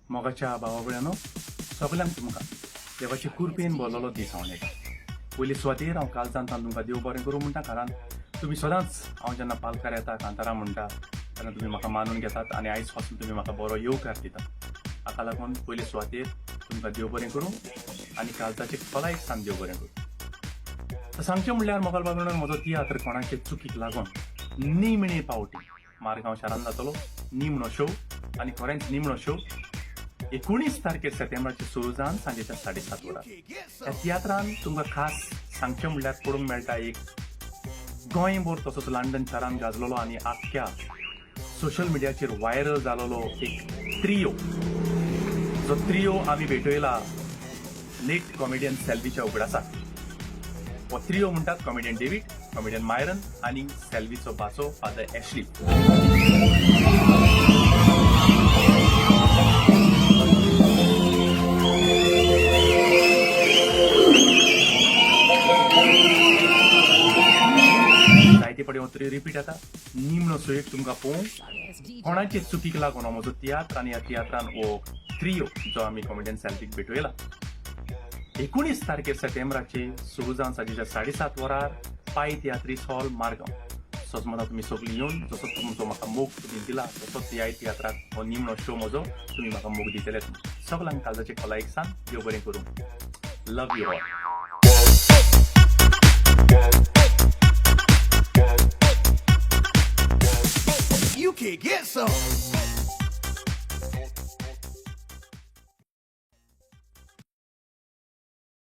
मोगाच्या भावा भयणांनो, सगल्यांक तुमकां देवाचे कृपेन बोललो दीस हांव नेटा. पयले सुवातेर हांव कालच्यान तुमकां देव बरें करूं म्हणटा, कारण तुमी सदांच हांव जेन्ना पालकार येता कांतारा म्हणटा तेन्ना तुमी म्हाका मानून घेतात आनी आयज पासून तुमी म्हाका बरो येवकार दितात. हाका लागून पयले सुवातेर तुमकां देव बरें करूं आनी कालचाचे खोलायेक सान देव बरें करूं. तर सांगचें म्हणल्यार मोगाल बाबा, म्हजो तियात्र कोणाचे चुकीक लागून निमणे पावटी मारगांव शारान जातलो निमणो शो, आनी खरेंच निमणो शो 19 तारखेर सप्टेंबराचे सुरू जावन सांजेच्या 7:30 वरां. ह्या तियात्रान तुमकां खास सांगचें म्हणल्यार पळोवंक मेळटा एक गोंयभर तसोच लंडन शारान गाजलेलो आनी आख्ख्या सोशल मिडियाचेर व्हायरल जालेलो एक त्रियो, जो त्रियो आमी भेटयला लेट कॉमेडियन सेल्वीच्या उगडासाक. हो त्रियो म्हणटात कॉमेडियन डेवीड, कॉमेडियन मायरन आनी सेल्वीचो भाचो फादर एशली. जायते फावटी हो त्रियो रिपीट जाता. निमणो सुयेक तुमकां पळोवंक कोणाचे चुकीक लागून हो म्हजो तियात्र आनी ह्या तियात्रान हो त्रियो जो आमी कॉमेडियन सेल्वीक भेटयला 19 तारखेर सप्टेंबराचे सुरू जावन सांजेच्या 7:30 वरार पाय तियात्रीस हॉल, मारगांव. सजमना तुमी सगळीं येवन जसो तुमचो म्हाका मोग तुमी दिला तसोच ह्याय तियात्राक हो निमणो शो म्हजो तुमी म्हाका मोग दितले. सगळ्यांक काळजाचे खोलायेक सान देव बरें करूं. Love you all. You can get some.